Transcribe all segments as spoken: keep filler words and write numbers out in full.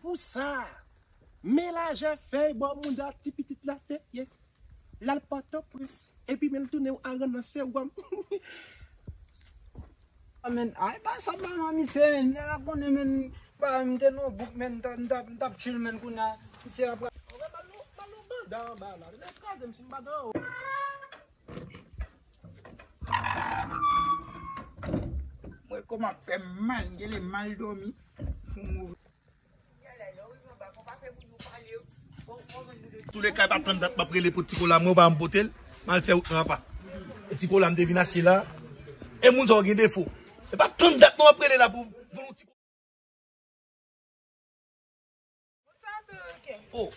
Pou sa, men lajè fèy bò mouda ti pitit la te ye. L al Pòtoprens, epi men l tounen a rann nan sewòm. Men, ay, pa sa, pa manmi, se, men, nèg la konnen, men, pa, m te nan bouk, men, m t ap, m t ap, m t ap chill, men, kounye a, misye ap. Ba nou, ba nou banda anba la. Nèg kraze m si m pa t anwo. Mwen kòman ap fè m mal, m genlè mal dòmi. Fou move. Toulèka, e pa tann dat m ap rele pou ti kola mwen, ou pa janm pote l. M al fè wout nan apa. E ti kola m te vin achte la. E moun sa yo gen defo. E pa tann dat non m ap rele la pou, pou nou ti kola. Sa tou, ok. Oh,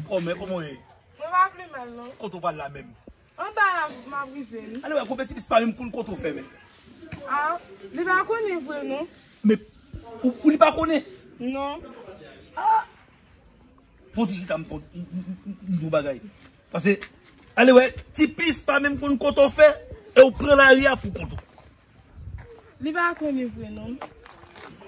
kòmè, kòman w ye? Mwen pa pli mal, non. Kote w pral la menm? Anba la, m ap rive, wi. Ale wè, konpè ti pis pa menm konn kote w fè, men. Ah, li pa konnen vre, non. Men, ou, ou li pa konnen? Non. Ah! Fon ti chita, m fon, m, m, m, m, m di w bagay. Pase, ale wè, ti pis pa menm konn kote w fè, e w pran lari a pou kont ou. Li pa konnen vre, non.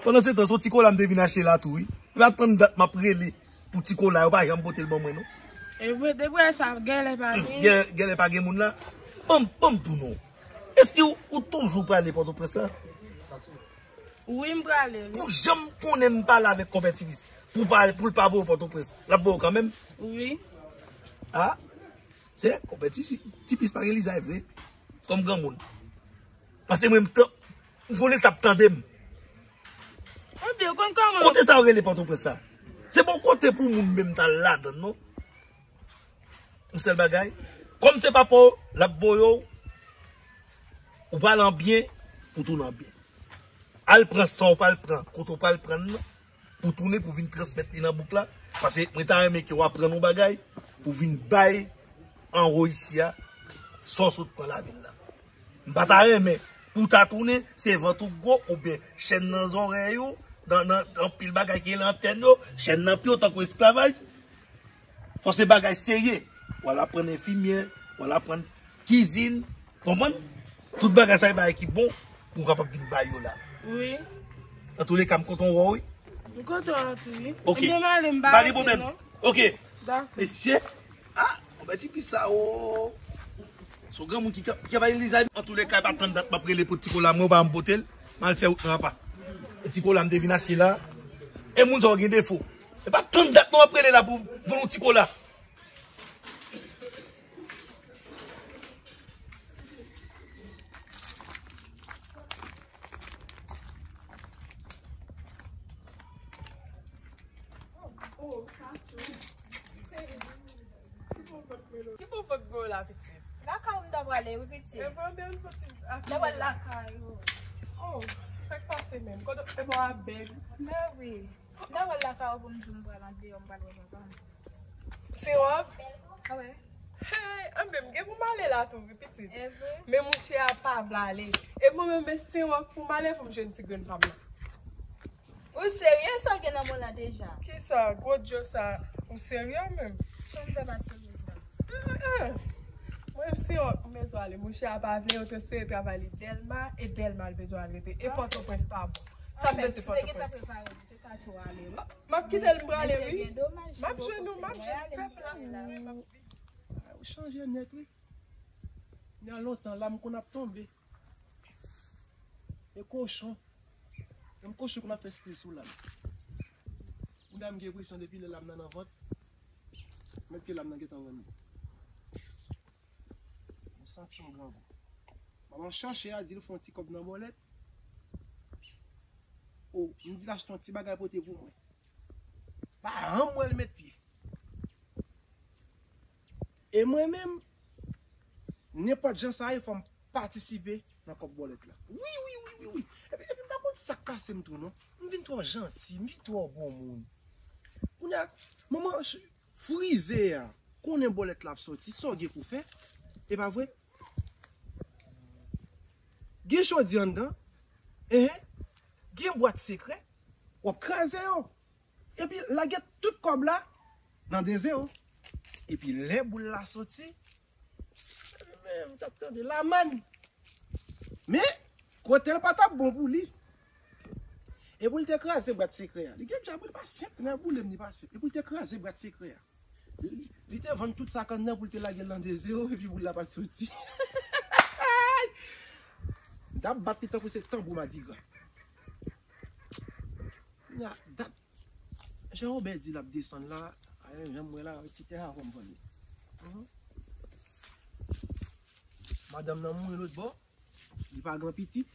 Pandan se tan, se yon ti kola m te vin achte la tou, wi. Li pa tann dat m ap rele pou ti kola, yo pa janm pote l ban mwen, non. E vre, depi sa, genlè pa gen. Gen, genlè pa gen moun la. Ban m, ban m di w non. Èske ou, ou toujou prale Pòtoprens la? Wi, m prale, wi. Pou jan m konnen m pale avèk konpè Tipis, pou pa, pou l pa voye w Pòtoprens, l ap voye w kanmenm? Wi. Ah, se konpè Ti-, Tipis pa gen lizay vre, kòm granmoun. Pase mwen, m tan-, m konnen l t ap tande m. Ebyen, ou konn kòman. Kote sa yo rele Pòtoprens sa? Se pa yon kote pou moun menm t al ladan l, non. Yon sèl bagay, kòm se papa w, l ap voye w, ou pral an byen, pou tounen an byen. Al pran sa w pral pran, kote w pral pran l nan, pou tounen, pou vin transmèt li nan bouk la. Pase mwen ta renmen ke w aprann yon bagay, pou vin bay anwo isi a, sa w sot pran lavil la. M pa ta renmen pou w ta tounen, se vant ou gwo, oubyen chèn nan zòrèy ou, nan, nan anpil bagay ki rele antèn yo, chèn nan pye w tankou esklavaj. Fò se bagay serye. W al aprann enfimyè, w al aprann kizin, konprann? Tout bagay sa, e bagay ki bon, pou w kapab vin bay yo la. Wi. Antouleka, m kontan wè w, wi. M kontan wè w tou, wi. Ok. Ebyen, m ale, m pa rete, non. Pa gen pwoblèm. Ok. Dakò. Mesye, ah, konpè Tipis sa, o. Se yon granmoun ki ka, ki ka bay lizay. Antouleka, e pa tann dat m ap rele pou ti kola mwen, ou pa janm pote l. M al fè wout nan apa. E ti kola m te vin achte la. E moun sa yo gen defo. E pa tann dat non m ap rele la pou, pou nou ti kola. Ki bon vant mwen la, pitit? Lakay ou m ta prale, wi, pitit. M ta pral lakay ou. Oh, sa k pase menm? Kote, e bò a bèg. Mè wi. M ta pral lakay ou pou m di w m pral andeyò, m pral wè papa m. Se wòb? A wè. Hey, anben, m gen pou m ale la tou, wi, pitit. E vre? Men mouche a pa vle ale. E mwen menm, men se wòb pou m ale pou m jwenn ti grenn pa m la. Ou serye? Sa w gen nan men w la deja? Kisa? Gwo djo sa? Ou serye menm? Sa w fè pa serye sa? Ah, ah, ah. Mwen, si yon, m bezwen ale. Mouche a pa vle yo transfere travay li Dèlma, e Dèlma l bezwen al rete. E Pòtoprens pa bon. Sa m mete Pòtoprens. Anfèt, si te gentan prepare, ou te ka tou ale, wi. M ap kite l, m prale, wi. M ap jwenn ou, m ap jwenn pèp la. Wi, m ap. Ay, ou chanje nèt, wi. Nan lontan, lam konn ap tonbe. E kochon. Menm kochon konn ap fè stil sou lam. Mouda m gen enpresyon depi lè lam nan nan vant, mèt ke lam nan gentan rann li. M santi m grangou. Manman chèche a di l fè yon ti kòb nan bòlèt. O, m di l achte yon ti bagay pote pou mwen. Pa janm wè l met pye. E mwen menm, nenpòt jan sa ye, fò m patisipe nan kòb bòlèt la. Wi, wi, wi, wi, wi. Epi, epi m pa konn sa k pase m tou, non. M vin twò janti, m vin twò bon moun. Kounye a, manman ch-, frize a, konnen bòlèt la ap soti, sa w gen pou fè? E pa vre? Gen jodi anndan, enhen, gen bwat sekrè, w ap kraze yo. Epi lage tout kòb la nan de zewo. Epi lè boul la soti, men, m t ap tande lamann. Men, kote l pa t ap bon pou li. E pou l te kraze bwat sekrè a. Li gen djab, li pa senp, nan boule m, li pa senp. E pou l te kraze bwat sekrè a. Li, li te vann tout sa kann nan pou l te lage l nan de zewo, epi boul la pa t soti. M t ap bat li tankou se tanbou madigra. Nya, dat, Jan Wobè di l ap desann la, a, jan m wè la, ti tè a fò m vann li. Mhm. Madanm nan mouri lòt bò, li pa gen pitit,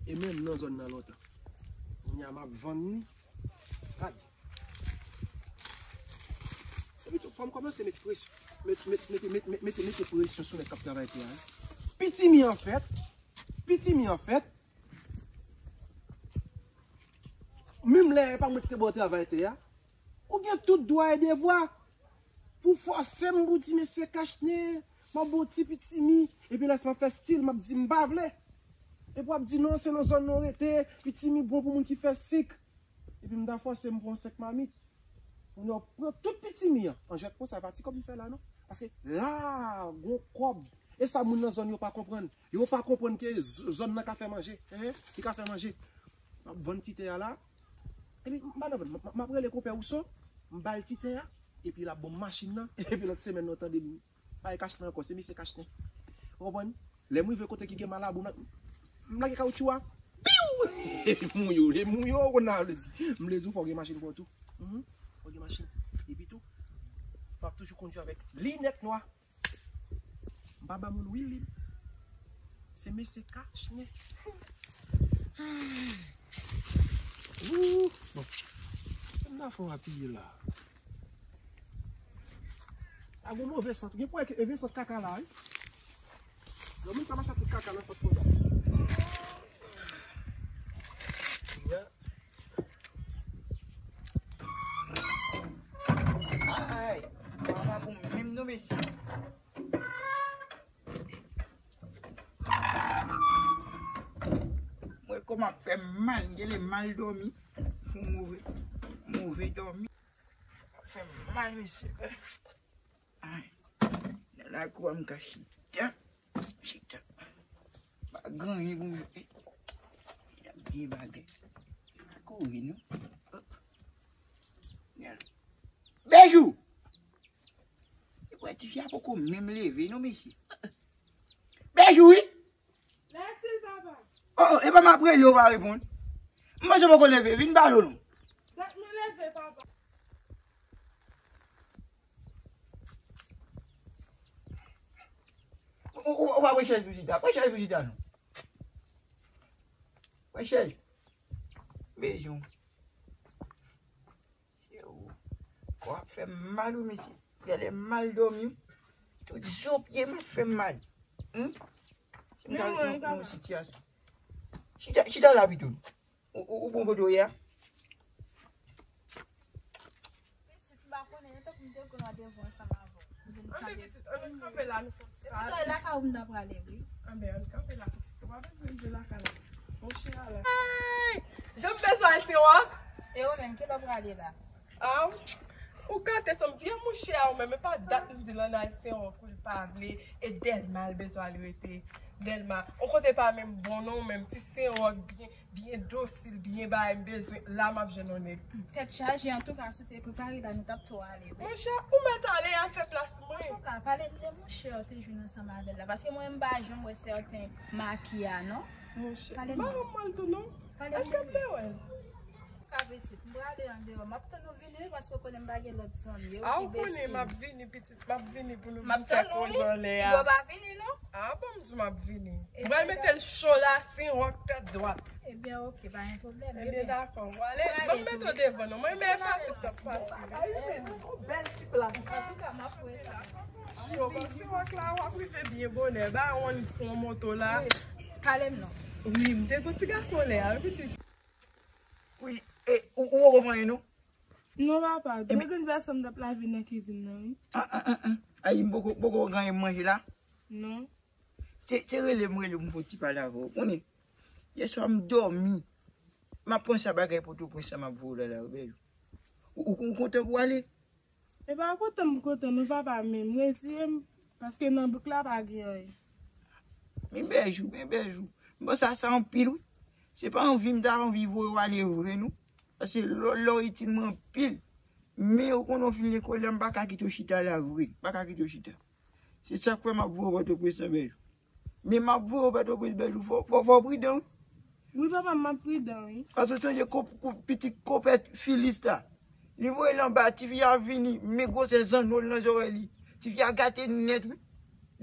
e menm nan zòn nan lontan. Kounye a m ap vann li. Gad. Epi tou, fò m kòmanse met presyon, met, met, mete, met, met, mete, mete presyon sou nèg k ap travay tè a, wi. Pitimi an fèt, pitimi an fèt, menm lè e pa mwen ki te ba w travay tè a, ou gen tout dwa e devwa pou fòse m pou di mesye kachnen, m ap ba w ti pitimi, epi lè sa m ap fè stil, m ap di m pa vle. Epi w ap di non, se nan zòn nan w rete, pitimi bon pou moun ki fè sik. Epi m ta fòse m pran senk mamit. Moun yo pran tout pitimi an. An jwèt konsa, e pa ti kòb li fè la, non. Paske la, gon kòb. E sa moun nan zòn yo pa konprann. Yo pa konprann ke z-, zòn nan ka fè manje. Hein? Li ka fè manje. M ap vann ti tè a la. Epi, m pa nan vann, m, m, m ap rele konpè Wouso. M ba l ti tè a. Epi l ap ban m machin nan. Epi lòt semèn, nou tande m. Pa e kachnen ankò, se mesye kachnen. Ou konprann? Lè m rive kote ki gen malabou, m, m lage kawotchou a. Biw! Epi mouye w, e mouye w, ou konn sa vle di. M vle di w fò w gen machin pou w tou. Mhm. Fò w gen machin. Epi tou, m ap toujou kondui avèk linèt nwa. M pa ba moun wilib. Se mesye kachnen. Ooh, bon. M nan fè w apiye la. A gon move sant. Gen pou wè ke e vin sant kaka la, wi. Yon moun sa mache ak tout kaka nan pòt konsa. Ay, papa pou menm non mesye. Mwen kò m ap fè m mal, m genlè mal dòmi. Fon move, move dòmi. Ap fè m mal, mesye. Ay, nan lakou a m ka chita. Chita. Pa gen anyen pou m fè. Y ap gen bagay. Pa kouri, non. Bejou! E wè tifi a poko menm leve, non, mesye. Bejou, wi! Mèsi, papa. Oh, oh, e pa m ap rele w, ou pa reponn. M panse w poko leve, vin pale w, non. Dat mwen leve, papa. Ou, ou, ou pa pran chèz pou chita. Pran chèz pou chita, non. Pran chèz. Bejou. Kò ap fè m mal, wi, mesye. Genlè mal dòmi. Tout zo pye m ap fè m mal. Hmm? Si m ta nan yon sitiyasyon. Chita, chita la pito. Ou, ou, ou bon kote w ye a? Pitit, m pa konnen, men tankou m te konn wè devan ansanm avè w. M vin kanpe. Anben, pitit, ann kanpe la, nou fè yon ti pale. Epi lakay ou m ta prale, wi. Anben, ann kanpe la, pitit. Ou pa bezwen rive lakay la. Monchè, ala. Ay! Jan m bezwen al Sen Wòk. E ou menm, kilè w prale la? Ah, ou gate san m vye mouche a ou menm, e pa dat m di l ann al Sen Wòk wi, l pa vle, e Dèlma l bezwen al rete. Dèlma, on kote pa menm bon non, menm ti Sen Wòk byen, byen dosil, byen bagay m bezwen, la m ap jwenn on nèg. Tèt chaje, antouka, si w te prepare la, nou t ap tou ale wi. Monchè, ou mèt ale, al fè plas mwen. Antouka, pale m de mouche w te jwenn ansanm avè l la, paske mwen m pa janm wè sèten maki a non. Monchè, m pa janm wè l tou non. Èske m te wè l? Ka pitit, m prale andeyò. M ap tann ou vini wi, paske ou konnen m pa gen lòt zanmi. A, ou konnen m ap vini, pitit, m ap vini pou nou vin fè koze anlè a. M ap tann ou wi. Ou pa vini non. A, bon, m di w m ap vini. M pral mete l cho la, Sen Wòk tèt dwat. Ebyen, oke, pa gen pwoblèm. Ebyen, dakò. Bon, ale, ban m mete w devan non. Mwen, men pati, t ap pati. Ay, men, yon bèl ti pla. Antouka, m ap wè sa. Cho, bon, Sen Wòk la, w ap rive byen bonè. Ba, on fon moto la. Pale m non. Wi, m te gon ti gason lè a, wi, pitit. Wi, e, ou, ou poko fè anyen, non? Non, papa. Ebyen, depi m vin fè sa, m t ap lave nan kizin nan, wi. Ah, ah, ah, ah. Ay, m poko, poko gen anyen manje la? Non. Se, se rele m, rele m fè yon ti pale avè w. Konnen, yèswa m dòmi. M ap panse a bagay Pòtoprens la, m ap voye w la, la, wi, Bèjou. Ou, ou, ou kontan pou w ale? E pa kontan m kontan non papa, men m reziye m, paske nan bouk la pa gen anyen. Men Bèjou, men Bèjou. M panse a sa anpil wi. Se pa anvi m ta anvi voye w ale vre, non. Paske lè w la w itil mwen anpil. Men ou konnen w fin lekòl la, m pa ka kite w chita la vre. M pa ka kite w chita. Se sa k fè m ap voye w Pòtoprens nan, Bèjou. Men m ap voye w Pòtoprens, Bèjou. Fò, fò, fò w pridan, wi. Wi, papa, m ap pridan, wi. Paske w sonje ko-, ko-, pitit konpè Filis la. Li voye l anba, tifi a vini, men gwosè zanno l nan zòrèy li. Tifi a gate nèt, wi.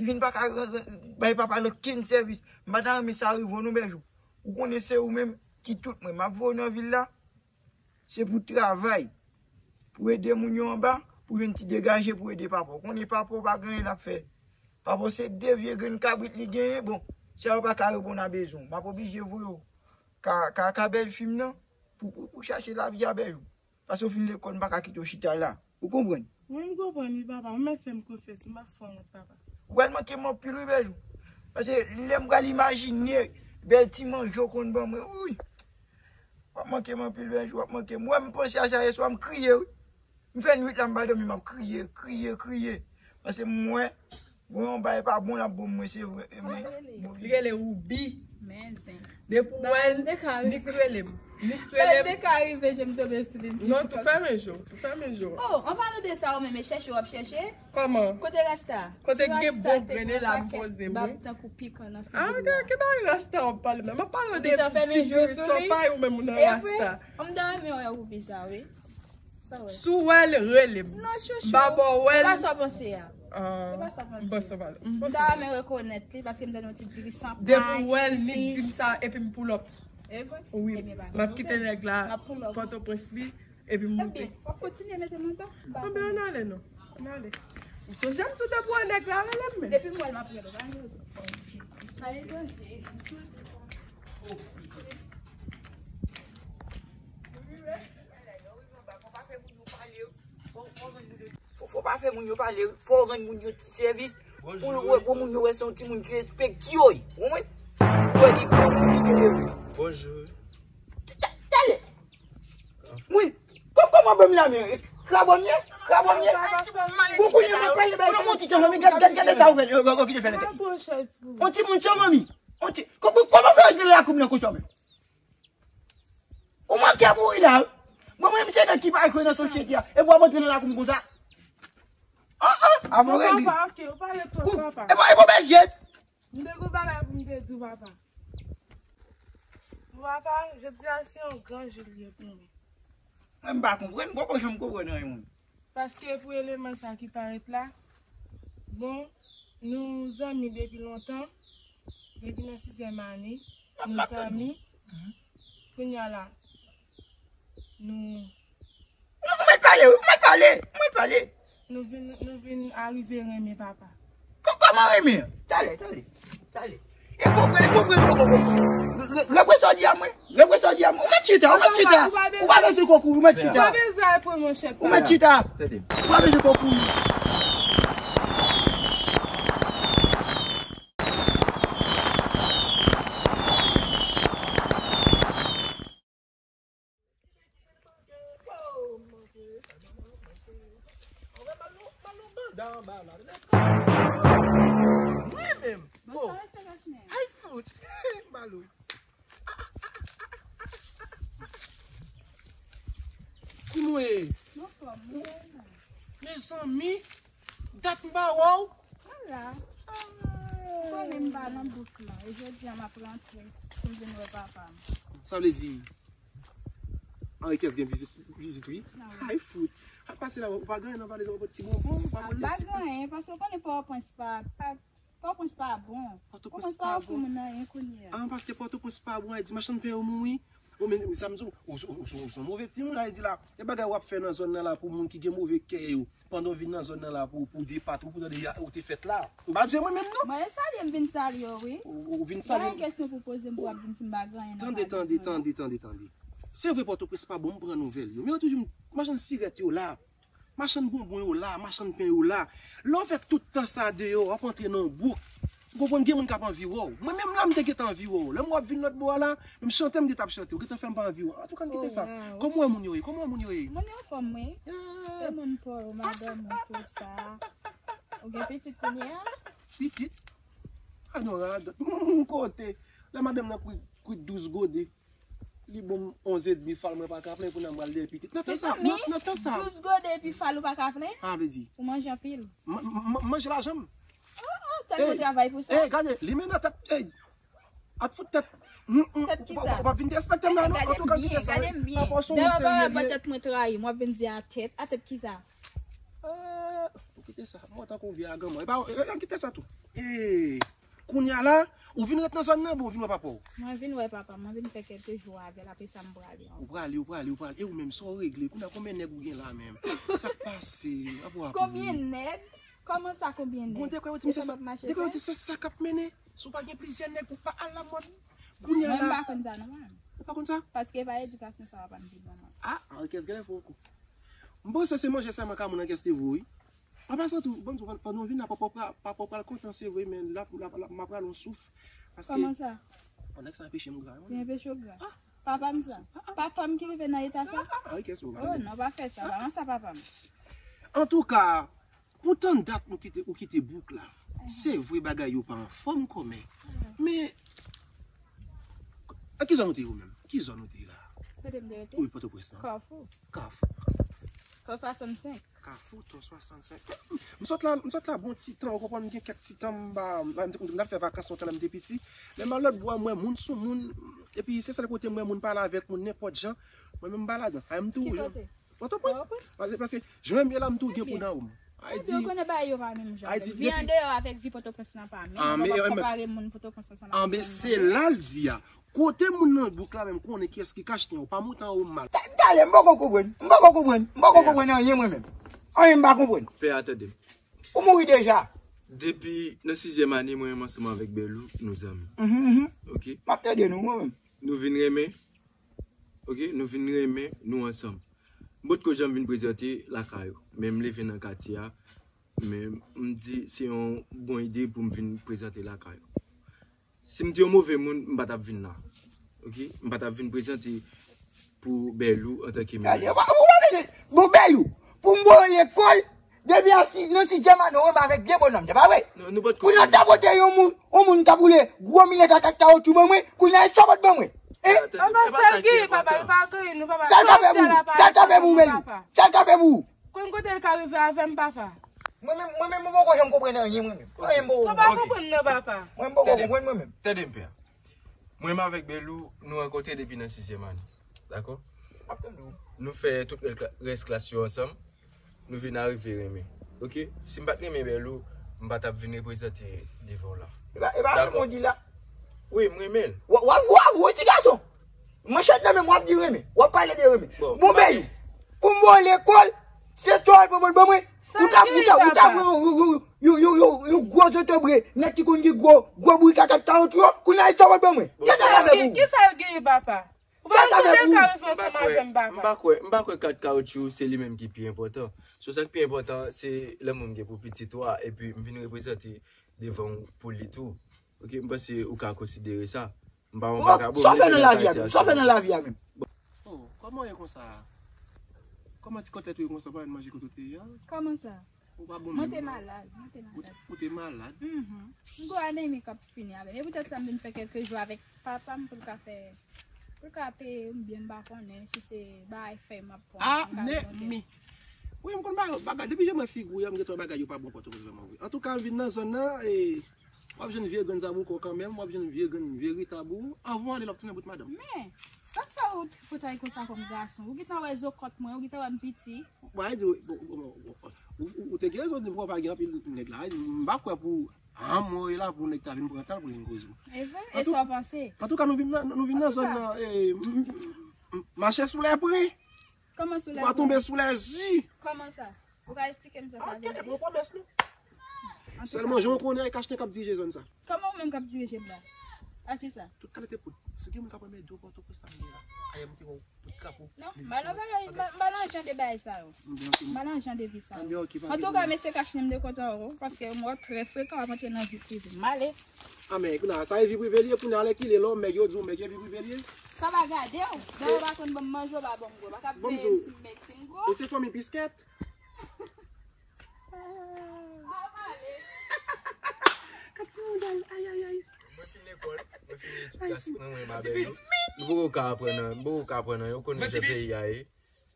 Li vin pa ka ran-, ran-, bay papa l okenn sèvis. M pa ta renmen sa rive w non, Bèjou. Ou konnen se ou menm ki tout mwen. M ap voye w nan vil la. Se pou travay. Pou ede moun yo anba, pou jwenn ti degaje, pou ede papa w. Konnen papa w pa gen anyen l ap fè. Papa w se de vye grenn kabrit li genyen, bon, sa yo pa ka reponn a bezwen w. M ap oblije voye w ka, ka, ka bèl fi m nan, pou, pou, pou chache lavi a Bèjou. Paske w fin lekòl, m pa ka kite w chita la. Ou konprann? Wi, m konprann, wi, papa. Ou mèt fè m konfyans, m p ap fè w wont, papa. Ou pral manke m anpil, wi, Bèjou. Paske lè m pral imajine bèl ti manje w konn ban mwen, wi. W ap manke m anpil, Bèjou, w ap manke m. Ou wè m panse a sa yèswa, m kriye, wi. M fè nwit la, m pa dòmi, m ap kriye, kriye, kriye. Paske m wè, gon yon bagay pa bon l ap ban mwen, se vre, men, bon, li rele Woubi. Men zen. Depi w wè l, nik rele m. Nik rele m. Deka rive, je m tonbe sou li. Non, tou fèmen je w, tou fèmen je w. Oh, an palan de sa, ou menm, e chèche w ap chèche? Kòman? Kote rasta? Kote gen bon grenn la m poze, wi. Bab tankou pikan nan figi w la. Ah, ki bagay rasta w ap pale menm? M ap pale de ti diri san pay ou menm ou nan rasta. An m ta renmen wè Woubi sa, wi. Sa w wè? Si w wè l, rele m. Non, chouchou. M pa ba w wè l. E pa sa w panse a. Ah, e pa sa w panse. M panse w pale. M ta renmen rekonèt li paske m tande yon ti diri san pay. Depi w wè l, nik di m sa epi m pull up. E vre? Wi. Ebyen, m ap kite nèg la Pòtoprens li epi m moute. Ebyen, w ap kontinye mete m anba? Anben, ann ale non. Ann ale. Ou sonje m tou depi w wè nèg la rele m men. Depi m wè l, m ap rele w. Pa gen rezon. Pa gen rezon. Fò, fò pa fè moun yo pale, fò w rann moun yo ti sèvis. Pou, pou, pou moun yo wè se yon timoun ki respekte yo, wi. Ou konprann? Ou wè ki granmoun ki te leve. Bonjou. Ta-, ta-, talè. Wi. Kò-, kòman ban m la men? Krabòm ye? Krabòm ye? Bon, kounye a m ap pale bay yon ti jan fanmi, gad, gad, gad sa ou fè, yo, yo, yo kite fè lete. Yon timoun jan fanmi. Yon ti, kò-, kò-, kòman fè yo jwenn lakou m nan konsa menm? Ou manke mouri la, wi. Mwen, mwen, misye nan ki pa jwe nan sosyete a. E pou ap antre nan lakou m konsa. Ah, ah, avan w regle. Papa, ok, ou pale twòp, papa. E pou, e pou bèl jèt. M te gon bagay pou m te di w, papa. Papa, jodi a se yon gran jou l ye pou mwen. Mwen, m pa konprann, m poko janm konprann anyen, mwen. Paske pou eleman sa ki parèt la, bon, nou zanmi depi lontan, depi nan sizyèm ane, nou zanmi, kounye a la, nou... Ou mèt pale, ou mèt pale, ou mèt pale. Nou vin, nou vin arive renmen papa. Kò-, kòman renmen? Talè, talè, talè. E konprann, e konprann, e konprann. Re-, re-, repre sa w di a mwen. Repre sa w di a mwen. Ou mèt chita, ou mèt chita. Ou pa bezwen kouri, ou mèt chita. Ou pa bezwen repre manchèt la. Ou mèt chita. Ou pa bezwen kouri. Mwen menm. Bonsoir, Mister Cashman. Ay, fout. Balo. Kouman w ye? Mezanmi, dat m pa wè w. Ala. Ou konnen m pa nan bouk lan. E jodi a m ap rantre pou m vin wè papa m. Sa vle di, Henri Kès gen vizit, vizit wi. Ay fout. Al pase la, ou pa gen anyen nan valiz la, ou pa pot ti bonbon, ou pa pot ti... M pa gen anyen, paske ou konnen Pòtoprens pa, pa, Pòtoprens pa bon. Pòtoprens pa bon. Pòtoprens pa bon pou moun anyen kounye a. Ah, paske Pòtoprens pa bon, e di machann pen yo mouri. Ou men, men sa m di w, ou, ou, ou, ou se yon move timoun, a di la, e bagay w ap fè nan zòn nan la pou moun ki gen move kè yo, pandan w vin nan zòn nan la pou, pou depat ou, pou tande ou te fèt la. M pa di mwen menm non. Mwen e salye, m vin salye w, wi. Ou, ou vin salye m. Mwen gen kesyon pou poze m pou w ap di m si m pa gen anyen nan valiz mwen. Tande, tande, tande, tande, tande. Se vre Pòtoprens pa bon, m pran nouvèl yo. Men yo toujou, machann sirèt yo la. Machann bonbon yo la, machann pen yo la. Lè w fè tout tan sa deyò, w ap antre nan yon bouk. Ou konprann, gen moun k ap anvi wè w. Mwen menm la, m te gentan anvi wè w. Lè m wè w ap vin lòt bò a la, menm chante m gentan ap chante. Ou gentan fè m pa anvi wè w. An tou ka, n kite sa. Kòman w wè moun yo ye? Kòman w wè moun yo ye? Moun yo anfòm, wi. Se moun pa w, madanm ou, tout sa. Ou gen pitit kounye a? Pitit? Adon radòt. M kote. Lè madanm nan kwit, kwit douz gode. Li bon m onz edmi fal mwen pa ka plenn, kounye a m pral dèyè pitit. Nan tan sa, Mezanmi, nan, nan tan sa. Douz gode epi fal ou pa ka plenn? A vle di, Ou manje anpil? m- m- m- manje lajan m. Oh, oh, tèlman travay pou sa. Ey, gade, li men nan tèt, ey, at fout tèt. Mm, mm, Tèt ou ki pa- sa? Ou pa vin derespekte m la, non? Gade Antouka, m byen, kite sa, gade wi. M byen. Papa w se yon Dèyè moun w pa wè serye. Tèt mwen trayi m, w ap vin di a tèt. A tèt ki sa? Ah, ou kite sa. Mwen tankou vye aganman. E pa, e, e, kite sa tou. E, kounye a la, ou vin ret nan zòn nan, bon, ou vin wè papa w. Mwen vin wè papa, mwen vin fè kèlke jou avè l, apre sa m prale. Ou prale, ou prale, ou prale. E ou menm, sa w regle? Kounye a, konbyen nèg ou gen la menm? Sa k pase? Apa w ap Konbyen nèg? Kòman sa, konbyen nèg? Bon, dekwa yo di m se sa. Mache Dekwa yo fè? Di se sa k ap mennen. Si w pa gen plizyè nèg, ou pa al lamòd. Kounye a Mwen m la. Pa konn sa non mwen. Ou pa konn sa? Paske pa edikasyon sa w ap di ban mwen. Ah, an kès gen fò kou. M panse se manje sa mwen ka moun an kès te voye. An pasan tou, bon, pandan w vin la, papa w pral kontan, se vre, men la, la, la, m ap rale yon souf. Paske Kòman sa? Yon nèg sa anpeche m gra. Li anpeche w gra? Papa m sa? Papa m ki rive nan eta sa? Ah, ok, se Oh, non, pa fè sa, pa sa papa m. Antouka, pou tann dat ou kite, ou kite bouk la, se vre bagay yo pa anfòm kòmè. Men, a ki zòn ou te ye ou menm? Ki zòn ou te ye la? Kote m te rete? Wi, Pòtoprens lan. Kafou. Kafou. Kafou swasannsenk. Kafou, twa swasannsenk. M sot la, m sot la bon ti tan, ou konprann, m gen kèk ti tan m ba, m, m, m t al fè vakans lontan lè m te piti. Lè m al lòt bò a, m wè moun sou moun, epi se sèl kote m wè moun pale avèk moun nenpòt jan, mwen menm m pa ladan. Ay, m tou Ki jan. Kote? Pòtoprens. Pòtoprens? Paske, paske, jan m ye la, m tou gen kou nan ou m. Ay di, Ou konnen bagay yo pa menm jan. Ay di, Vi an depi- deyò avèk vi Pòtoprens lan pa menm. Ah, Ou men, pa eh, men- konpare moun Pòtoprens ansanm ah, avèk men moun se la l di a. Kote moun nan bouk la menm konnen kiyès ki kache, ou pa monte anwo m mal. Gade, m poko konprann. M poko konprann. M poko konprann anyen mwen menm. Anyen m pa konprann. Pè a, tande m. Ou mouri deja. Depi nan sizyèm ane, mwen menm ansanm avèk Bèlou, nou zanmi. Mhm, mhm. Ok? M ap tande nou, mwen menm. Nou vin renmen. Ok? Nou vin renmen, nou ansanm. M potko janm vin prezante lakay ou. Men m leve nan katye a. Men m di se yon bon ide pou m vin prezante lakay ou. Si m te yon move moun, m pa t ap vin la. Ok? M pa t ap vin prezante pou Bèlou antanke Gade, menaj. ou pa, ou pa bezwen. Bon, Bèlou, pou m voye lekòl, depi a si, nan sizyèm ane, ou renmen avèk vye bonòm, se pa vre? Nou, nou potko. Kounye a ta pote yon moun, yon moun k ap woule gwo milèt ak kat kawotchou ban mwen, kounye a sa w pot ban mwen. Eh? Tande, e pa sa ki enpòtan. Sa l ka fè pou ou? Sa l ka fè pou ou, Bèlou? Sa l ka fè pou ou? Konn kote l ka rive avè m, papa? Mwen menm, mwen menm, mwen poko janm konprann anyen, mwen menm. Anyen, mwen Sa pa poko. Konprann non, papa. Mwen poko konprann, mwen menm. Tande m, pè. Mwen menm avèk Bèlou, nou rankontre depi nan sizyèm ane. Dakò? M ap tande w. Nou fè tout rès kla- rès klas yo ansanm. Nou vin arive renmen. Ok? Si m pa t renmen Bèlou, m pa t ap vin reprezante devan w la. E pa, e pa renmen w di la. Wi, m renmen l. W ap, w ap, w ap, w ap, ti gason. Manchèt nan men m, w ap di renmen. W ap pale de renmen. Bon, Bèlou, pou m voye lekòl, se twa al pran ban mwen. Ou ta, ou ta, ou ta pran yon, yon, yon, yon, yon, yon gwo zotobre, nèg ki konn gen gwo, gwo bourik ak kat kawotchou yo, kounye a sa w ap ban mwen. Kisa sa fè pou ou? Kisa l genyen, papa? Ou pa Sa ta fè konnen pou ka ou? rive ansanm avè m, M papa. pa kwè, m pa kwè kat kawotchou se li menm ki pi enpòtan. So sa k pi enpòtan, se lanmou m gen pou pitit ou a, epi m vin reprezante devan w pou li tou. Ok, m panse ou ka konsidere sa. M pa yon vakabon. Sa w fè nan lavi a menm? Sa w fè nan lavi a menm? Oh, kòman w ye konsa? Kòman ti kòtèt ou ye konsa, pa manje kote w te ye a? Kòman sa? Ou pa bon Mwen menm, te non. Malad, mwen te Ou te, malad. Ou te malad? Mhm. M gon anemi k ap fini avè m. E poutèt sa m vin fè kèlke jou avèk papa m pou l ka fè, pou l ka peye m byen, m pa konnen si se bagay fèy m ap pran. Ah, M ka men, monte. mi. Wi, m konn bagay, bagay. Depi jan mwen figi w, m gen twò bagay yo pa bon Pòtoprens vrèman, wi. Antouka, m vin nan zòn nan, e, w ap jwenn vye grenn zabouko kanmenm, w ap jwenn vye grenn, vye ritab ou. Anvan w ale, l ap tounen bout madanm. Men, sa k fè ou fout ay konsa kòm gason? Ou gentan wè zo kòt mwen, ou gentan wè m piti. Bon, a di, bon, bon, bon, bon, ou, ou, ou te gen rezon di m kwè w pa gen anpil nèg la. A di, m pa kwè pou, ah, mwen la pou nèg ta vin pran tan pou vin koze w. E vre? E sa w panse? Antouka, nou vin nan, nou vin nan zòn nan, e, m- m- m- mache sou lè pre. Kòman sou lè Ou pa tonbe sou lè zi. Kòman sa? Ou ka eksplike m sa sa Ok, vle di? Bon pwomès nou. Sèlman, jan w konnen, e Kachnen k ap dirije zòn sa. Kòman ou menm k ap dirije m la? A ki sa? Tout kalite poud. Si gen moun k ap anmède w, Pòtoprens la m ye la. Ayè, m te wè w, tout kapo. Non, m pa nan bagay, m pa, m pa nan jan de bagay sa yo. M pa nan jan de vi sa yo. Antouka, mesye Kachnen, m te kontan wè w, paske m wè w trè frekan w ap antre nan vi prive m. M ale. A men, kounye a, sa e vi prive li ye, kounye a, lè ki lè lò, mèg yo di w, mèg e vi prive li ye. Sa pa gade w. Dayè w pa konn ban m manje, w pa ban m bwè. W pa ka veye m si m mèg, si m gwo. Ou se fanmi biskèt. Ah, m ale. Kat ti moun dal, ay, ay, ay. Mwen fin Lekòl, mwen fini etid klasik mwen, mwen, ma bèl yo. M poko ka aprann nan, m poko ka aprann nan, yo konnen jan peyi a ye.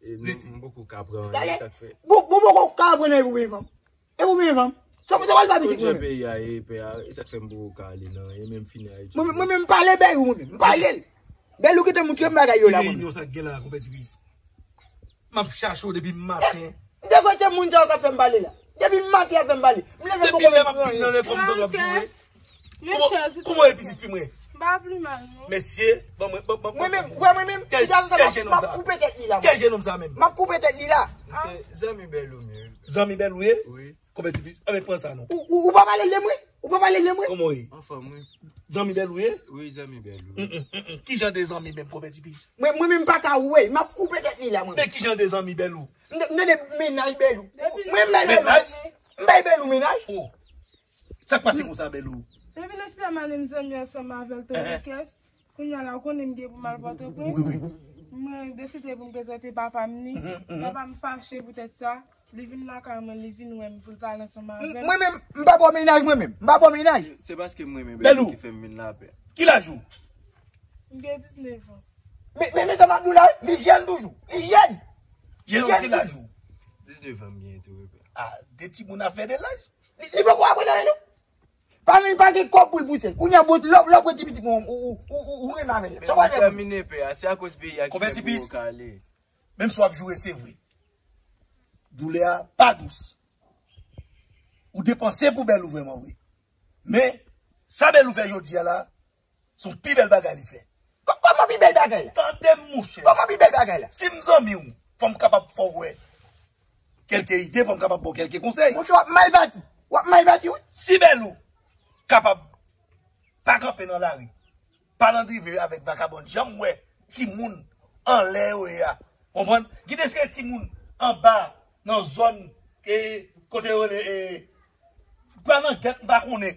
E m, m poko ka aprann nan, sa k fè. Bon, bon, bon, bon, ka aprann nan pou byen fanm. E pou byen fanm. Sa, sa pral pa pitit mwen menm. Jan peyi a ye, pè a, e sa k fè m poko ka ale nan, e menm fini a etid. Mwen, mwen menm, m pale bèl ou mwen menm, m pale l. Bèl ou ki te moutre m bagay yo la mwen. Reyinyon sa k gen la, konpè Tipis. M ap chache w depi maten. M te kwè se moun sa yo k ap fè m pale la. Depi maten y ap fè m pale. M leve poko menm pran anyen. Depi lè m ap vin nan lekòl, m tande w ap joure. Kòman, kòman w ye pitit fi mwen? M pa pli mal, non. Mesye, ban mwen, ban, ban, ban mwen. Mwen menm, wè mwen menm, kèl, kèl jenòm sa? M ap koupe tèt li la, mwen. Kèl jenòm sa menm? M ap koupe tèt li la. Se zanmi bèl ou menm. Zanmi bèl ou ye? Wi. Konpè Tipis, anben pran sa non. Ou, ou, ou pa pale l de mwen? Ou pa pale l de mwen? Kòman w ye? Anfòm, wi. Zanmi bèl ou ye? Wi, zanmi bèl ou. Mm, mm, mm, mm. Ki jan de zanmi menm, konpè Tipis? Mwen, mwen menm pa ka wè, m ap koupe tèt li la, mwen. Men ki jan de zanmi bèl ou? M, m tande mennaj bèl ou. Mwen m bay bèl ou. Mennaj? M bay bèl ou mennaj. Oh. Sa k pase konsa, bèl ou? Depi nan sitè m ale m zanmi ansanm avè l, Tonbikès. Kounye a la, ou konnen m gen pou m al Pòtoprens. Wi, wi. Mwen deside pou m prezante papa m ni. Mhm, mhm. Papa m fache poutèt sa. Li vin lakay mwen, li vin wè m pou l pale ansanm avè m. Mwen menm, m pa bò mennaj mwen menm. M pa bò mennaj. Se paske m renmen bèl ou ki fè m vin la, pè. Ki laj ou? M gen diznèf an. Men, men, men sa m ap di w la, li jèn toujou. Li jèn. Jèn ki laj ou? Diznèf an m gen tou, wi, pè. Ah, de timoun afè de laj. Li, li poko aprann anyen, non. Pa gen, pa gen kòb pou l pouse l. Kounye a, bon, lè, lè w pran ti pitit mwen, ou, ou, ou, ou, ou renmen avè l. Sa w pral fè pou li? Tèmine, pè a. Se akoz peyi a ki fè m poko ka ale. Menm si w ap joure, se vre. Doulè a pa dous. Ou depanse pou bèl ou vrèman vre. Men, sa bèl ou fè jodi a la, se yon pi bèl bagay li fè. Kò-, kòman pi bèl bagay la? Tande m, monchè. Kòman pi bèl bagay la? Si m zanmi w, fò m kapab fè w wè kèlke ide, fò m kapab ba w kèlke konsèy. Monchè, w ap mal bati. W ap mal bati, wi. Si bèl ou kapab pa kanpe nan lari, pa nan drive avèk vakabon, jan m wè timoun anlè yo ye a. Konprann? Kite se timoun anba nan zòn, e, kote yo rele, e, pa nan gèt, m pa konnen.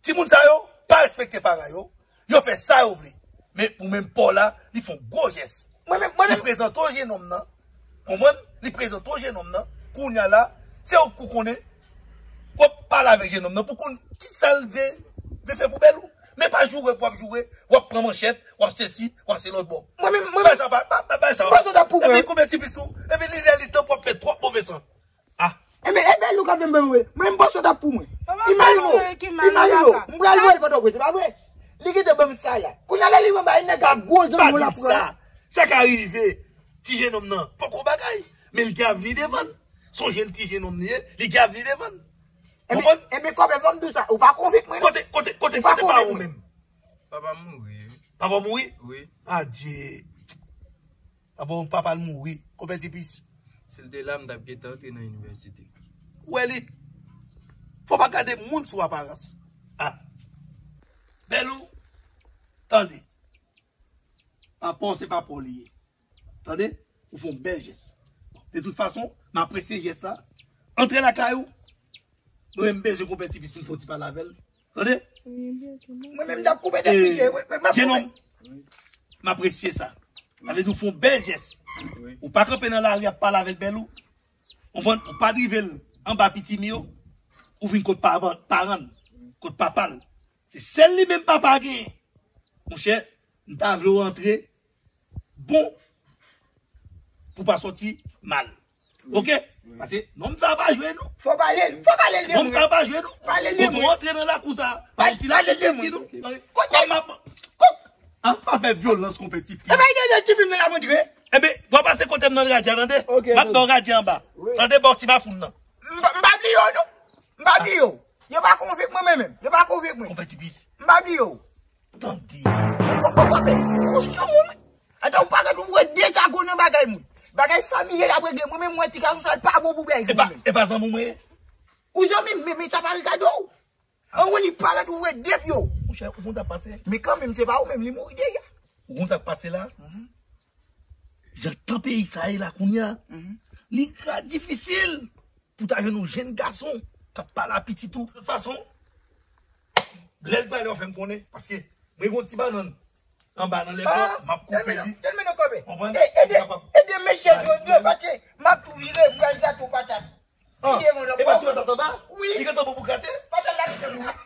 Timoun sa yo pa respekte paran yo. Yo fè sa yo vle. Men ou menm pa w la, li fè yon gwo jès. Mwen menm, mwen menm. Li prezante w jennonm nan. Konprann? Li prezante w jennonm nan. Kounye a la, se ou k pou konnen. W ap pale avèk jennonm nan pou konn ki sa l vle, vle fè pou bèl ou. Men pa joure pou w ap joure, w ap pran manchèt, w ap sesi, w ap se lòt bò. Mwen menm, mwen menm. Bay sa, bay, bay, bay sa. Mwen sot ap pou mwen. Epi konbyen ti pis ou? Epi li lè li tan pou w ap fè twòp move san. Ah. Enben, e bèl ou k ap vin ban mwen. Mwen, m panse w t ap pou mwen. Imajine w, imajine w, m pral voye l Pòtoprens, se pa vre? Li kite ban m sa la. Kounye a la, li ban bay nèg a gwo zam la pran. Sa ka rive. Ti jennonm nan poko bagay, men li gen avni devan l. Se yon jèn ti jennonm li ye, li gen avni devan l. Konprann? Enben, kòmè fò m di w sa, ou pa konvenk mwen, non. Kote, kote, kote, kote pa ou menm? Papa m mouri. Papa w mouri? Wi. Adye. Papa, papa l mouri. Konpè Tipis. Si l te la, m t ap gentan antre nan inivèsite. Ou wè li? Fò pa gade moun sou aparans. Ah. Bèl ou, tande. Papa w se papa w li ye. Tande? Ou fè yon bèl jès. De tout fason, m apresye jès la. Antre lakay ou. Mwen menm m bezwen konpè Tipis pou m fè yon ti pale avè l. Tande? Mwen menm m t ap koupe tèt misye, wi, men m ap koupe. Jennonm, m apresye sa. Sa vle di ou fè yon bèl jès. Ou pa kanpe nan lari ap pale avèk bèl ou. Konprann? Ou pa drive l anba pitimi yo. Ou vin kot pa-, paran l, kot papa l. Se sèl li menm papa genyen. Monchè, m ta vle w antre bon pou pa sòti mal. Oke? Paske nonm sa pa jwe non. Fò pale l, fò pale l de mwen. Nonm sa pa jwe non. Pale l de mwen. Kote w antre nan lakou sa, pa yon ti lakou piti non. Kote? An, pa fè vyolans konpè Tipis. Ebyen, li de ti fim nan la montre. Ebyen, w a pase kote m nan radya, tande? M ap ba w radya anba. Tande, ba w ti mafoun nan. M pa, m pa bliye w non. M pa bliye w. Yo pa konvenk mwen, mwen menm. Yo pa konvenk mwen. Konpè Tipis. M pa bliye w. Tande. Ou konprann, ou sou moun. Atò, ou pa gad ou voye de zago nan bagay moun. Bagay fanmi l ap regle. Mwen menm, mwen ti gason sa, l pa bon pou bèl. E pa, e pa zanmi mwen ye? Ou zanmi m, men, men sa pa regade w. An, ou li pa gad ou voye de pye w. Monchè, ou konn sa k pase? Men kanmenm, se pa ou menm, li mouri deja. Ou konn sa k pase la? Jan tan peyi sa ye la kounye a, li ka difisil pou ta jwenn yon jèn gason k ap pale a pitit ou. De tout fason, lè l prale, w a fè m konnen, paske mwen gen yon ti bannann anba nan lèkò, m ap koupe li. Tèlmen non, tèlmen non, kòbe. Konprann? E, ede, ede m met chèz yo, paske m ap tou vire, m pral grate yon patat. Li devan lòt bò. E pa ti patat anba? Wi. Li gentan bon pou grate? Patat la gentan bon.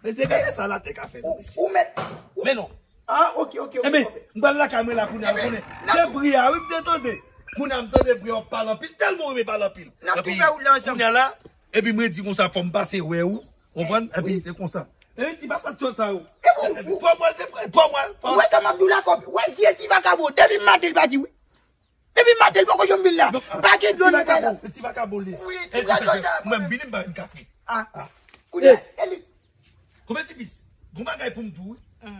Mesye, gade sa latè ka fè nou, mesye. Ou mèt. Men non. Ah, ok, ok, ok. Enben, m pral lakay mwen la kounye a, ou konnen. Se bri a, wi, m te tande. Kounye a, m tande bri a, w ap pale anpil, tèlman w renmen pale anpil. N ap tou fè wout la ansanm. Kounye a la, epi mwen di konsa, fò m pase wè ou, konprann? Epi se konsa. Epi ti patat sòt sa yo. Epi pou mwen, te pre, pou mwen. Ou wè sa m ap di w la, kòb? Ou wè vye ti vakabon, depi maten li pa di wi. Depi maten, li poko janm vin la. Pa gen dlo nan kay la. Ti vakabon li. Wi, ti vakabon sa. Mwen, m vini, m ba yon kafe. Ah. Kounye a, e li. Konbyen ti pis? Gon bagay pou m di w, wi.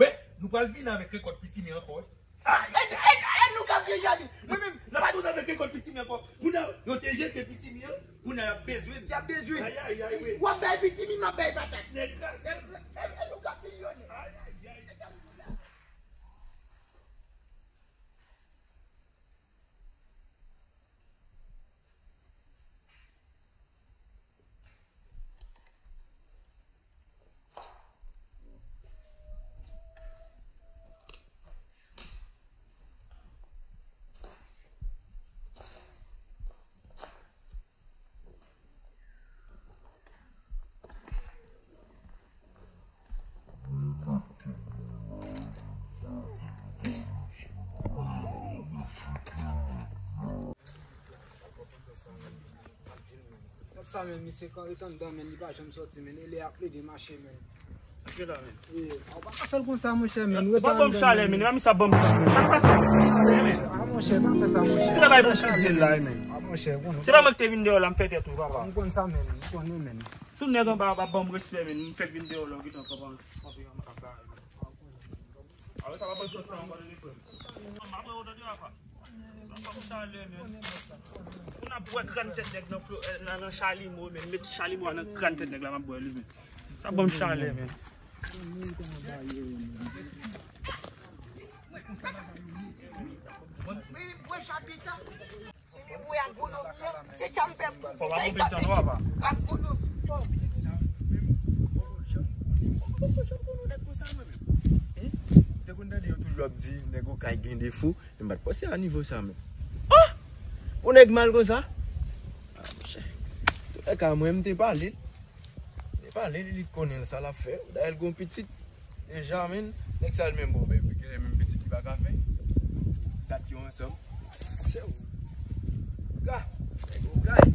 Wi, nou pral vini avèk rekòt pitimi ankò, wi. Ah, e, e, e nou k ap gen jali. Mwen menm, n ap vini avèk rekòt pitimi ankò. Kounye a, yo te jete pitimi an, kounye a, y ap bezwen. Y ap bezwen. Ay, ay, ay, wi. W ap bay pitimi, m ap bay patat. Nèg kraze. E, e, e nou k ap milyonè. Ay, ay, ay. Gad sa, men, misye kan ret anndan, men, li pa janm sòti, men, e lè ap plede mache, men. Wi, a, ou pa ka fè l konsa, monchè, men. Ou pa ban m chalè, men. Mami sa ban m sa, men. Sa k pase? Ah, monchè, pa fè sa, monchè. Ti travay pou fizye l la, men. Ah, monchè, ou konnen. Se pa mwen ki te vin deyò la, m fè tèt ou, papa. M konn sa, men. M konnen, men. Tout nèg anba a pa ban m respè, men. M fèk vin deyò la, ou gentan kanpe, kanpe, kanpe. Awe, sa pa ban m chans sa ankò, tande, frè m. Apre ou tande, papa. Sa pa pou talè, men. Pou n ap bwè grann tèt nèg nan flo, eh, nan, nan chalimo, men. Met chalimo a nan grann tèt nèg la, m ap bwè li, men. Sa ban m chalè, men. Bwè chabisa. Mwen agonomi an, se sa m fè pou. Fò pa koupe tan non, papa. Agonomi. Te konn tande yo toujou ap di nèg Okay gen defo, men m pa t panse a nivo sa, men. Ah! Yon nèg mal konsa? Ah, monchè. Toulèka, mwen, m te pale l. Li pale, li, li konnen sa l ap fè. Dayè, l gon pitit. Deja, men, nèg sa, l menm, bon, men, gen menm pitit li pa ka fè. Dat yo ansanm. Se ou. Ga, nèg ou gay.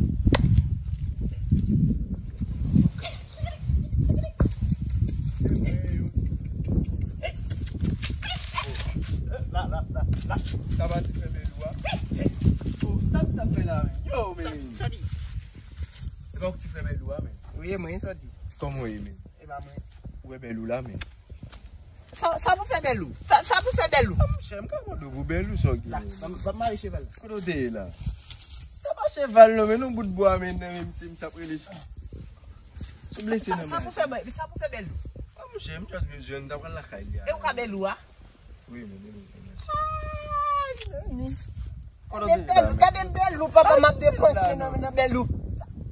La, la, la, la. Sa pa ti frè Bèlou a. Oh, sa, sa fè la, men. Yo, men. Sòti. E pa ou ki ti frè Bèlou a, men. Wi, mwen, sòti. Kòman w ye, men? E pa mwen. Ou wè Bèlou la, men. Sa, sa pou fè Bèlou? Sa, sa pou fè Bèlou? Ah, monchè, m ka mande w pou Bèlou, sa w gen? La, ban m, ban m mare cheval. Kote w te ye la? Sa pa cheval, non, men yon bout bwa, men, nan men misye, misye ap rele chan. Sou blese nan men. Sa pou fè Bèlou? Sa pou fè Bèlou? Ah, monchè, m just bezwen, m ta pral lakay li a. E ou ka Bèlou a? Wi, men, men, men, men. Ay, men, men. Gade Bèlou, gade Bèlou, papa, m ap depanse nan, nan Bèlou.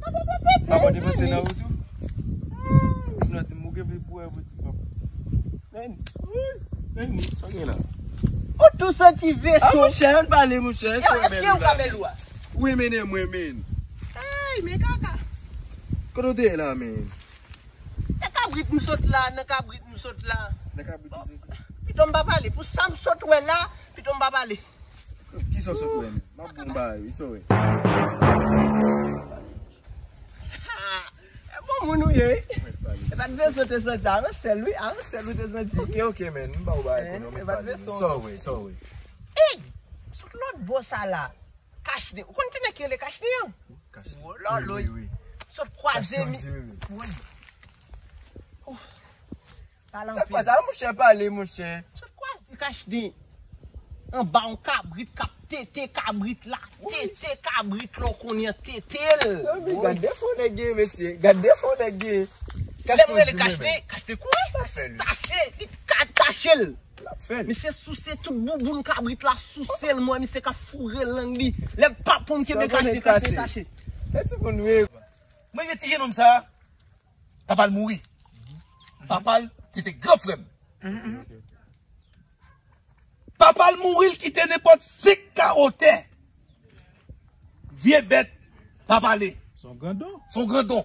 Gade, gade, gade. Papa depanse nan ou tou? Ay. Non, di m ou gen vle pou wè pou ti papa. Men, men, sa gen la. Ou tou santi veso. Ah, monchè, ann pale, monchè. Èske ou ka Bèlou a? Wi, men, men, men. Ay, men kaka. Kote w te ye la, men? Nan kabrit m sot la, nan kabrit m sot la. Nan kabrit m sot la. Pito m pa pale, pou sa m sot wè la, pito m pa pale. Kisa w sot wè, men? M ap bon bagay, wi, sa w wè. Ha! E bon moun ou ye, wi. E pa t veso te santi, a yon sèl, wi, a yon sèl ou te santi. Ok, ok, men, m ba w bagay konnen, men. E pa t veso. Sa w wè, sa w wè. Ey! Sot lòt bò sa la. Kachnen. Ou konn ti nèg ki rele Kachnen an? Kachnen. Wi, wi, wi. Sot kwaze mi. Wi. Pale anpil. Sa kwa sa, monchè, pale, monchè. Sot kwaze Kachnen. Anba yon kabrit k ap tete kabrit la. Tete kabrit la, ou konnen tete l. Sa, men, gad defo nèg gen, mesye. Gad defo nèg gen. Lè m rele Kachnen, Kachnen kouri. Tache, li ka tache l. L ap fè l. Misye souse tout bouboun kabrit la, souse l, mwen, misye ka foure lang li. Lè pa pou m kenbe Kachnen, Kachnen tache. E timoun wi. Mwen gen ti jenòm sa, papa l mouri. Papa l, se te gran frè m. Papa l mouri, l kite nenpòt senk kawo tè. Vye bèt, pa pale. Se yon grandon. Se yon grandon.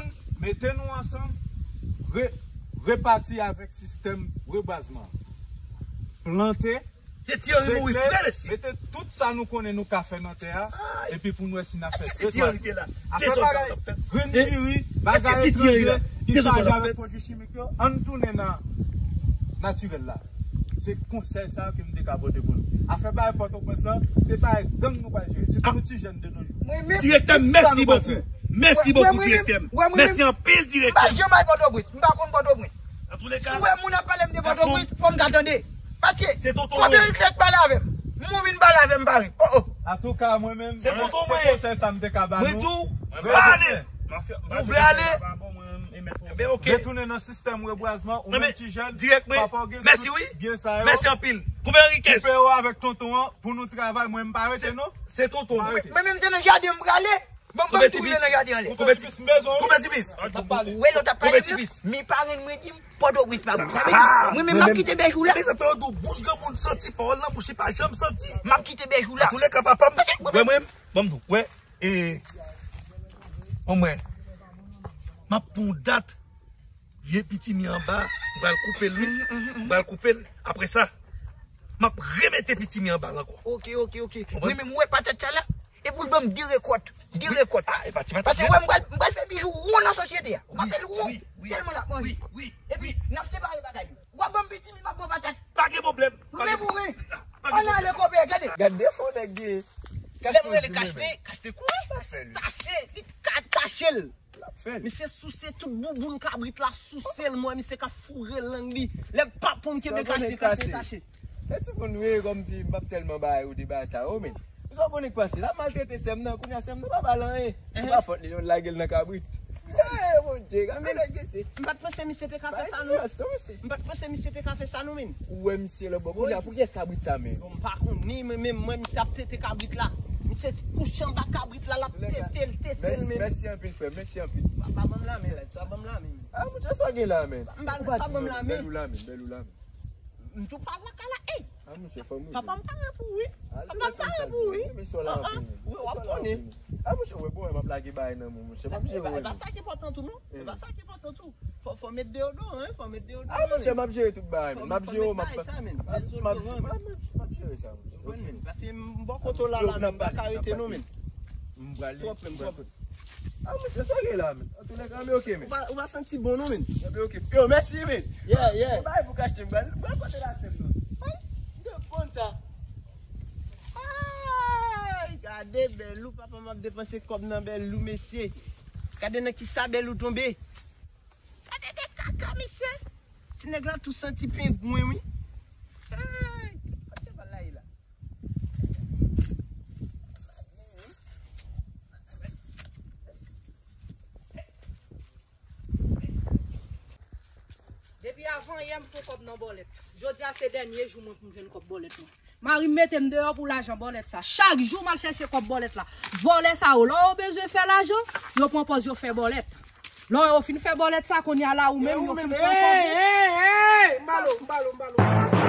moun, mete nou ansanm, re, repati avèk sistèm rebwazman. Plante, Se Thierry mouri segle, frè mesye. Mete tout sa nou konnen nou ka fè nan tè a, epi pou nou wè si n ap fè Èske se Thierry te la? Se afè zòt sa bagay, k ap fèt. Grenn diri, bagay se Thierry etranjè la? ki Se zòt chaje sa k ap avèk fèt? Pwodui chimik yo, ann tounen nan natirèl la. Se konsèy sa ke m te ka pote pou nou. Afè bagay Pòtoprens lan, se bagay gang nou pral jere. Sitou nou ti jèn de nos jours. Mwen menm, Direktè, mèsi bokou. Mèsi bokou, direktè. Mèsi anpil, m pa direktè. janm al Pòtoprens. M pa konn Pòtoprens. An tou le ka, Si w wè moun ap pale m de Pòtoprens, fò m ka tande. Paske, Se tonton konbyen Wen. Klèch pale avè m? M mouri n pale avè m, pare. Oh, oh. Antouka, mwen menm, Se tonton se Wen. Konsèy sa m te ka ba Mwen nou. tou, Mwen ale. Mwen fè- mwen Nou fè vle ale? Mwen fè- Enben, ok. Retounen nan sistèm rebwazman, ou Non, menm men, ti jèn, dirèk, mwen. papa w gen Mèsi, tout wi. Byen sa yo. Mèsi anpil. Koupe Henriquez. Koupe yo avèk tonton an pou nou travay, mwen m pa rete non. Se tonton. Pa rete. Mwen menm te nan jaden m prale. Bon, Koupe mwen ti tou pis. nan jaden anlè. Koupe ti, M bezwen. koupe ti pis. N ap pale. Wè lòt ap Koupe pale ti m pis. nan, men parenn mwen di m Pòtoprens pa bon. Sa vle Ah, di, mwen menm m ap kite bèj ou la. Mezanmi, yo di w bouch granmoun santi, pawòl nan bouch li pa janm santi. M ap kite bèj ou la. An tou le ka, papa m. Wè mwen, ban m di w, wè, e, ban mwen, m ap pran yon dat, vye pitimi anba, m pral koupe l, wi. M pral koupe l. Apre sa, m ap remete pitimi anba l ankò. Ok, ok, ok. Mwen menm, m wè patat sa la. E pou l ban m de rekòt. De rekòt. Ah, e pa ti patat. Paske wè, m pral, m pral fè bijou won nan sosyete a. M ap fè l won. Wi, wi, Tèlman l ap manje. Wi, wi, Epi, wi. N ap separe bagay yo. W ap ban m pitimi, m ap ban w patat. Pa gen pwoblèm. Wi, wi. Pa gen Ann ale, konpè, gade. Gad defo nèg gen. Lè m rele Kachte, Kachte kouri. Tache, li ka tache l. L ap fè l. Misye souse tout bouboun kabrit la, souse l, mwen, misye ka foure lang li. Lè pa ponn kenbe Kachte, Kachte tache. E timoun wi, kòmsi m p ap tèlman bay ou de bagay sa yo, men. Ou sa w konnen k pase? L ap maltrete sè m nan, kounye a sè m nan pa ba l anyen. E pa fòt li non, l lage l nan kabrit. Eh, Bondye, gade nèg isi. M pa t panse misye te ka fè sa, non. M pa t panse misye te ka fè sa, non, men. Ou wè misye lòt bò kounye a, pou kiyès kabrit sa, men? Bon, m pa konnen, men, men mwen, misye ap tete kabrit la. Misye kouche anba kabrit la, l ap tete l, tete l, men. Mèsi anpil, frè, mèsi anpil. Pa, pa ban m la men, lèd, pa ban m la men. Ah, monchè, sa w gen la, men? M pa, pa ban m la men. Bèl ou la, men, bèl ou la, men. M tou pa lakay la, ey! Ah, monchè, fò m rive. Papa m pare pou ou, wi. Papa m pare pou ou, wi. Ou ap konnen. Ah, monchè, wè, bon, m ap lage bagay nan men w, monchè. M ap jere w. E pa sa ki enpòtan tou, non. E pa sa ki enpòtan tou. Fò, fò met deyodoran, wi, fò met deyodoran. Ah, monchè, m ap jere tout bagay, men. M ap jere w, m ap, m ap, m ap jere sa, monchè. Ou konprann, men. Paske m bò kote w la, la, men, m pa ka rete, non, men. M prale. Twòp, men, twòp. Ah, monchè, sa w gen la, men? Antoulèka, m oke, men. Ou pa, ou pa santi bon, non, men? M oke. Yo, mèsi, men. Yeah, yeah. Ou bay pou k achte m, bal. Bal kote la, sèm nan. Ay, m te konn sa. Ay, gade bèl ou, papa m ap depanse kòb nan bèl ou, mesye. Gade nan kisa bèl ou tonbe. Gade de kaka, mesye. Ti nèg la tou santi pengwen, wi. Ay, kote bal la ye la? Depi avan yè m fè kòb nan bòlèt. Jodi a se dènye jou mwen pou m jwenn kòb bòlèt mwen. Mari m mete m deyò pou lajan bòlèt sa. Chak jou m al chèche kòb bòlèt la. Vòlè sa yo, lè yo bezwen fè lajan, yo pran pòz yo fè bòlèt. Lè yo fin fè bòlèt sa, kounye a la ou menm, yo fin pran kòb ou. Hey, hey, hey, m balo, m balo, m balo.